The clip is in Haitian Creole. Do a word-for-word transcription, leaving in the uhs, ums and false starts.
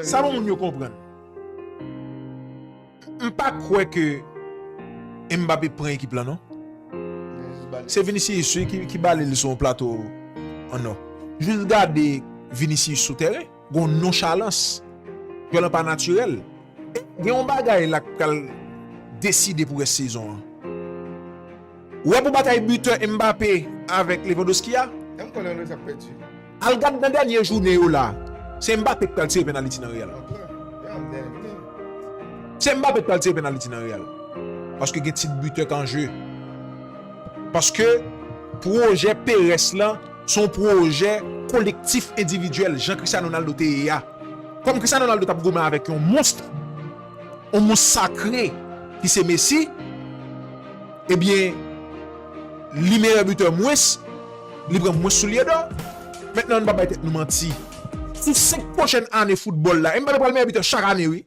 Sa bon moun yo konprann. M pa kwè ke Mbappé pran ekip la non. Se Vinicius wi ki, ki bale l sou yon plato an nò. Jis gade Vinicius sou teren, gon nonchalans. Jwè lan pa natirèl. Gen yon bagay la k pral deside pou rès sezon an. Ou wè pou batay bitè Mbappé avèk Lewandowski a? Al gad nan dènye jounen yo la. Se Mbappé k pral tire penaliti nan Real. Se Mbappé k pral tire penaliti nan Real. Paske gen tit bitè k an je. Paske pwojè Perez lan se yon pwojè kolektif endividyèl jan Cristiano Ronaldo te ye a. Kòm Cristiano Ronaldo t ap goumen avèk yon monst, yon monst sakre ki se Messi, ebyen, li meyè bitè mwens, li pran mwens soulye dò. Mentnan, ann pa bay tèt nou manti. Sou senk pwochèn ane foutbòl la, Mbappé pral meyè bitè chak ane, wi.